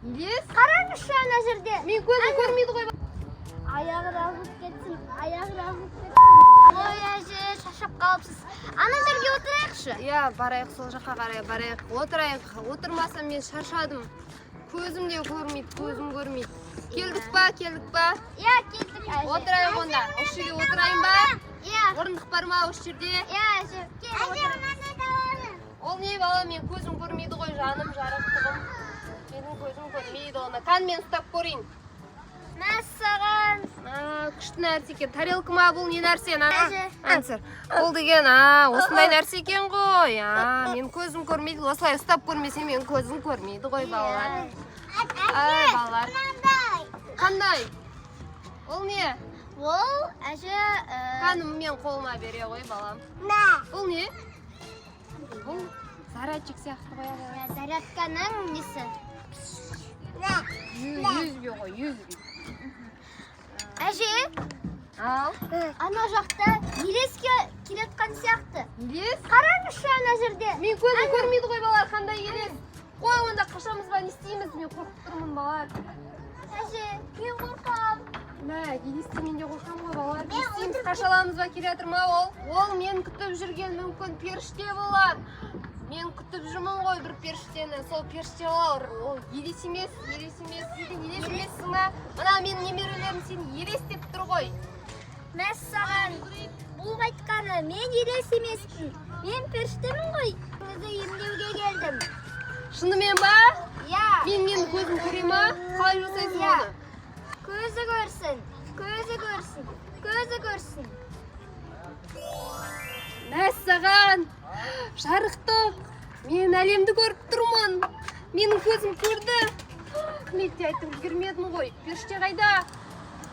Елес. Қараңызшы ана жерде. Мен көзім көрмейді ғой. Аяғы жазылып кетсін, аяғы жазылып кетсін. Ой, әже, шаршап қалыпсыз. Ана жерге отырайықшы. Иә, барайық, сол жаққа қарай барайық. Отырайық. Отырмасам, мен шаршадым. Көзім де көрмейді, көзім көрмейді. Келдік па, келдік па? Иә, келдік, әже. Отырайық онда. Осы жерге отырайын ба? Иә. Орындық бар ма осы жерде? Иә, әже. Кел, отыр. Ол не, бала? Мен көзім көрмейді ғой, жаным, жарықтығым. Менің көзім көрмейді оны. Кән, мен ұстап көрейін. Мәссаған. А, күшті нәрсе екен. Тарелка ма бұл, не нәрсе? Әже. Ансер. Бұл деген, а, осындай нәрсе екен ғой. А, мен көзім көрмейді. Осылай ұстап көрмесем, мен көзім көрмейді ғой, балалар. Ай, балалар. Мынандай. Қандай? Ол не? Ол, әже, Кәні, мен қолыма бере ғой, балам. Мә. Бұл не? Бұл зарядчик сияқты ғой, балам. Иә, зарядканың несі? USB ғой, USB. Әже, Ал, ана жақта елес келе жатқан сияқты. Елес? Қараңызшы ана жерде. Мен көзім көрмейді ғой, балалар, қандай елес? Қой онда, қашамыз ба, не істейміз? Мен қорқып тұрмын, балалар. Әже, мен қорқамын. Мә, елестен мен де қорқамын ғой, балалар. Не Мен істейміз? отырып Қаша аламыз ба? Келе жатыр ма ол? Ол мен күтіп жүрген мүмкін періште болар. Мен күтіп жүрмін ғой бір періштені. Сол періште болар. Ол елес емес, елес емес. Сен елес емессің ба? Мына менің немерелерім сені елес деп тұр ғой. Мәссаған. Бұл айтқаны, мен елес емеспін. Мен періштемін ғой. Сізді емдеуге келдім. Шынымен ба? Иә. Мен көзім көре ма? Қалай жасайсың Иә. оны? Көзі көрсін. Көзі көрсін. Көзі көрсін. Мәссаған! Жарықтық! Мен әлемді көріп тұрмын. Менің көзім көрді. Мен де айтып үлгермедім ғой. Періште қайда?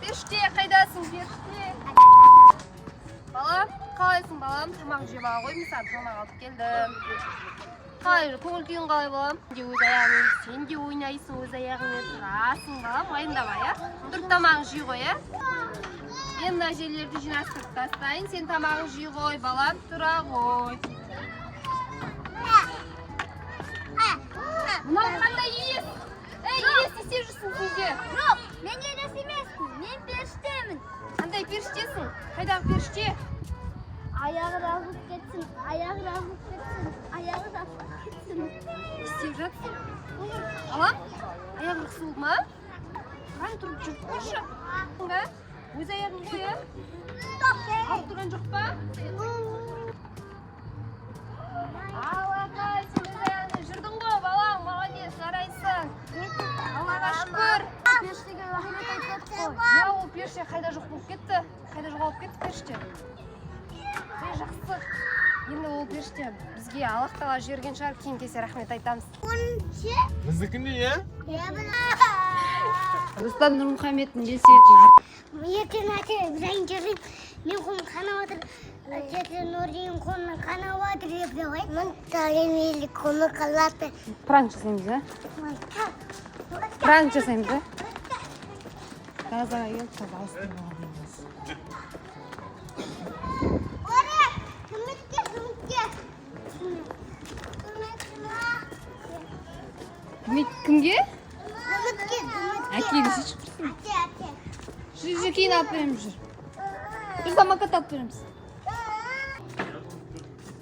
Періште, қайдасың, періште? Балам, қалайсың, балам? Тамақ жеп ала ғой, мен саған тамақ алып келдім. Қалай, көңіл күйің қалай, балам? Сен де өз аяғыңмен, сен де ойнайсың, өз аяғыңмен тұрасың, балам, уайымдама, иә? Тұрып тамағың жей ғой, иә? Мен мына жерлерді жинастырып тастайын, сен тамағың жей ғой, балам, тұра ғой. Мынау қандай елес? Ей, елес, не істеп жүрсің сен? Жоқ, мен елес емеспін. Мен періштемін. Қандай періштесің? Қайдағы періште? Аяғы жазылып кетсін. Аяғы жазылып кетсін. Аяғы жазылып кетсін. Не істеп жатсың? Балам, аяғың қысылды ма? Қане, тұрып жүріп көрші. Ба? Өз аяғың ғой, иә? Ауырып тұрған жоқ па? Алақай, сен өз аяғыңмен жүрдің ғой, балам, молодец, жарайсың. Аллаға шүкір. Періштеге рахмет айтып қой. Иә, ол періште қайда жоқ болып кетті? Қайда жоғалып кетті періште? Ей, жақсы. Енді ол періште бізге Аллах тағала жіберген шығар, кейін келсе, рахмет айтамыз. Біздікіндей, иә? Достар, Нұрмұхамедтің елесетін Ертең, әке, Ибраһим келіп, мен қолым қанап жатыр. Тетя Нурин қолым қанап жатыр деп қой. Мен тәлемелі қолы қалады. Пранк жасаймыз, ә? Пранк жасаймыз, ә? Тазаға келіп, қазір ауыстырып аламыз. Ора, көмекке, көмекке. Кімге? Кімге? Көмекке, көмекке. Әке десейші, құрсын. Әке, әке. Жүр, жүр, кейін алып береміз, жүр. Жүр, самокат алып береміз.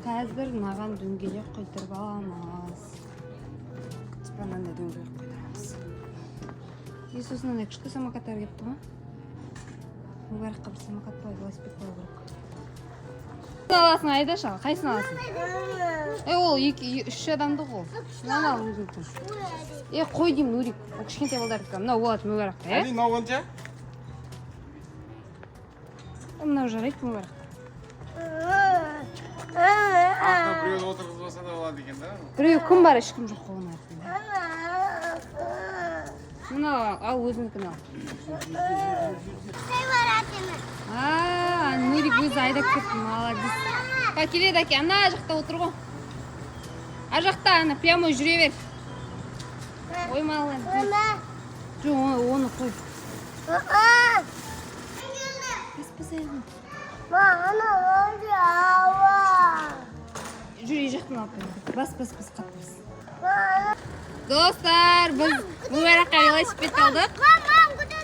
Қазір мынаған дөңгелек қойдырып аламыз. Типа мынандай дөңгелек қойдырамыз. И сосын андай күшті самокаттар келіпті ғой. Мүбаракқа бір самокат па, велосипед болу керек. Аласың, айдашы, ал қайсысын аласың? Е, ол екі, үш адамдық ол. Мынаны ал, өзіңдікін. Е, қой деймін, Нурик, ол кішкентай балдардікі. Мынау болады Мүбаракқа, иә? Әли, мынау қанша? Мынау жарайды Мүбаракқа. Артына біреуді отырғызбаса да болады екен да. Біреу кім бар? Ешкім жоқ қой оның артында. Мынау ал, өзіңдікін ал. А, Нурик өзі айдап кетті, молодец. Ка, келеді әке, ана жақта отыр ғой. Ар жақта, ана прямой жүре бер. Ой, молодец. Жоқ, оны қой. Баспас аяғын. Жүр, үй жақтан алып беремін. Бас, бас, бас, қатты бас. Достар, біз Мүбәракқа велосипед алдық. Мам, күте.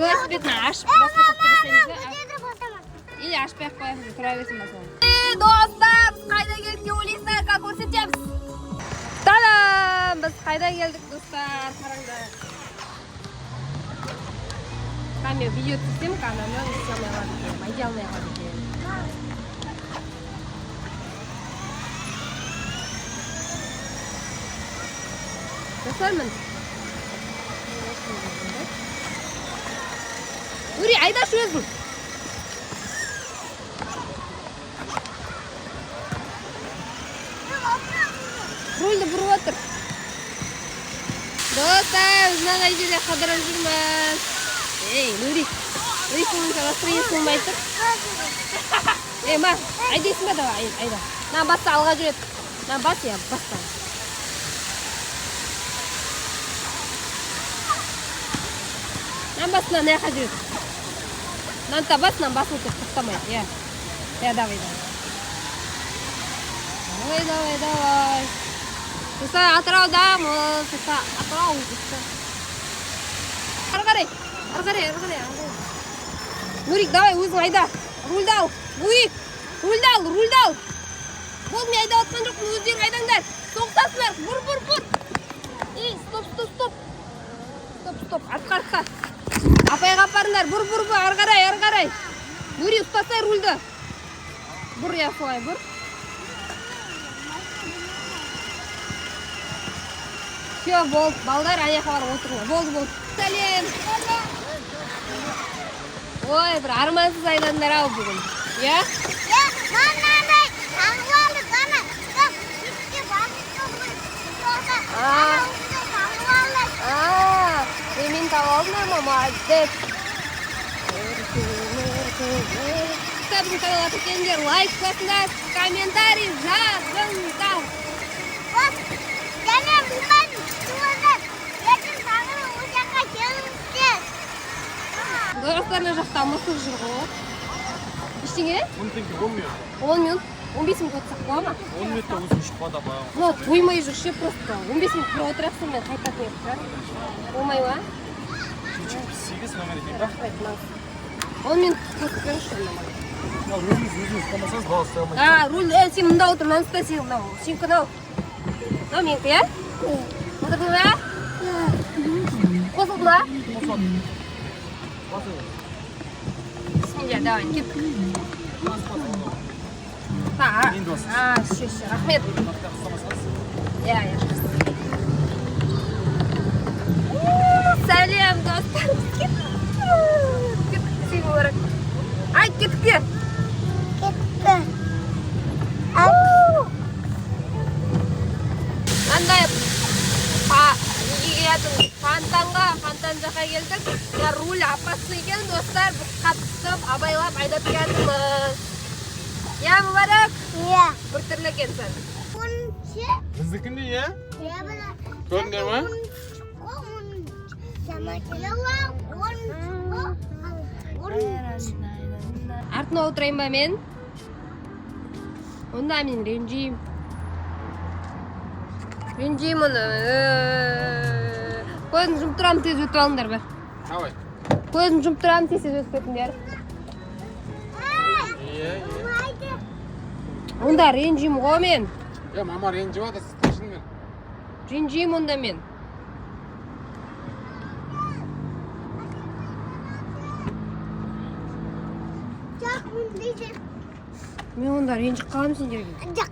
Велосипедін ашып распаковка жасаймыз да. Или ашпай ақ қоямыз, тұра берсін ба сол. Достар, біз қайда келдік деп ойлайсыңдар? Қазір көрсетеміз. Та-дам! Біз қайда келдік, достар? Қараңдар. Мен видео түсірсем, ананы істей алмай қалады екенмін, айдай алмай қалады екенмін. Достар, міне. Нури, айдашы өзің. Рульді бұрып отыр. Достар, біз мынандай жерде қыдырып жүрміз. Ей, Нури. Нури, сенің настроение болмай тұр. Ей, ма, айдайсың ба, давай, айда. Мына баста алға жүреді. Мына бас, иә, баста. Мына бас, мына жаққа жүреді. Мынаны та бас, мынаны басып отыр, тоқтамай. Иә. Иә, давай, давай. Давай, давай, давай. Достар, Атыраудамыз. Достар, Атырау. Ары қарай, ары қарай, ары қарай, ары қарай. Нурик, давай өзің айда. Рульді ал. Нурик, рульді ал, рульді ал. Болды, мен айдап жатқан жоқпын, өздерің айдаңдар. Соғысасыңдар. Бұр, бұр, бұр. Ей, стоп, стоп, стоп. Стоп, стоп, артқа, артқа. Апайға апарыңдар. Бұр, бұр, бұр, ары қарай, ары қарай. Нури, ұстасай рульді. Бұр, иә, солай, бұр. Все, болды, балдар ана жаққа барып отырыңдар. Болды, болды. Сәлем. Ой, бір армансыз айдадыңдар ау бүгін. Иә? Иә, мынандай тағып алдық, ана. Мектепке барып тұрмыз. А. Тағып алдық. А, мен тауып алдым, ама молодец. Біздің каналға тіркеліңдер, лайк басыңдар, комментарий жазыңдар. Вот, және бұған туыңдар. Ертең тағы да ол жаққа келіңіздер. Достар, мына жақта мысық жүр ғой. Ештеңе? 10 теңге, 10 минут. 10 минут, 15 минут отырсақ бола ма? 10 минутта өзім шықпады апа. Мынау тоймай жүр ше, просто. 15 минут бір отырасың, мен қайтатын едім, да? Болмай ма? 8 номер екен ба? Рахмет, мынау. 10 минут қосып беріңізші онда маған. Мынау өзіңіз ұстамасаңыз бала ұстай алмайды. А, руль, сен мында отыр, мынаны ұста, сен мынау. Сенікі мынау. Мынау менікі, иә? Отырдың ба? Қосылды ма? Қосылады. Басыңыз. Бисмилля, давай, кеттік. А, Енді басыңыз. а, все, все, рахмет. Ұстамасаңыз. Иә, иә. Сәлем, достар. Кеттік. Кеттік десең болар. Айт, кеттік те. Кетті. Андай неге келетін фонтанға, фонтан жаққа келдік. Мына руль опасный екен, достар. Біз қатысып, абайлап айдап келатырмыз. Иә, Мүбәрак? Иә. Бір түрлі екенсің. Оныншы. Біздікіндей, иә? Иә, бала. Көрдіңдер ма? Оныншы. Артына отырайын ба мен? Онда мен ренжимін. Ренжимін оны. Көзін жұмып тұрамын, тез өтіп алыңдар бір. Давай. Көзін жұмып тұрамын, тез тез өтіп кетіңдер. Иә, иә. Онда ренжимін ғой мен. Иә, мама ренжіп жатыр, сіз шынымен. Ренжимін онда мен. Жоқ, мен дейді. Мен онда ренжіп қаламын сендерге. Жоқ.